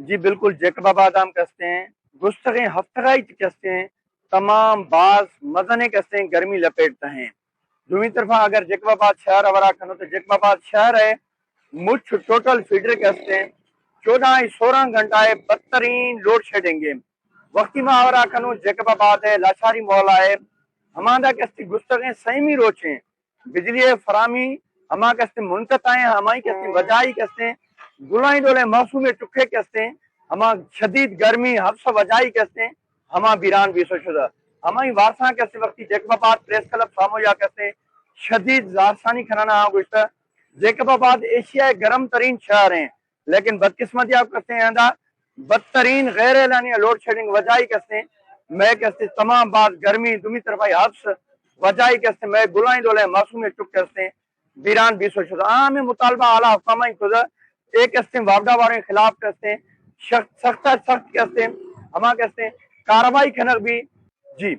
جی بالکل، جیکب آباد ہم کستیں گستگیں ہفتگائی کستیں تمام باز مزنیں کستیں گرمی لپیٹتا ہیں۔ دومی طرفا اگر جیکب آباد شہر ہورا کنو تو جیکب آباد شہر ہے مچ ٹوٹل فیڈر کستیں چودہ سورہ گھنٹہ ہے بدترین لوڈ شیڈنگ ہے۔ وقتی ما ہورا کنو جیکب آباد ہے، لاشاری مولا ہے، ہماندا کستی گستگیں سیمی روچیں بجلی فراہمی ہما کستیں منقطع ہیں، ہمائی کستیں وجائی کستیں گلائیں ڈولیں موسم ٹکے کستیں، ہما شدید گرمی حبس وجائی کستیں، ہما بیران بیسو شدہ۔ ہمائی وارساں کستیں وقتی جیکب آباد پریس کلب سامویا کستیں شدید زارسانی کھنانا ہاں گوشتہ۔ جیکب آباد ایشیا گرم ترین شہر ہیں، لیکن بدقسمتی آپ کستیں ہندا بدترین غیر اعلانیہ لوڈ شیڈنگ وجائی کستیں، میں کستیں تمام باز گرمی دومی طرفا حبس وجائی کستیں، میں گلائیں ڈولیں معصوم ٹک کستیں بیران بیسو شدہ۔ عام مطالبہ اعلیٰ حکاماں کدہ ایک کستیں واپڈا واریں خلاف کستیں سخت سخت سخت کستیں ہما کستیں کاروائی کھنک بھی۔ جی۔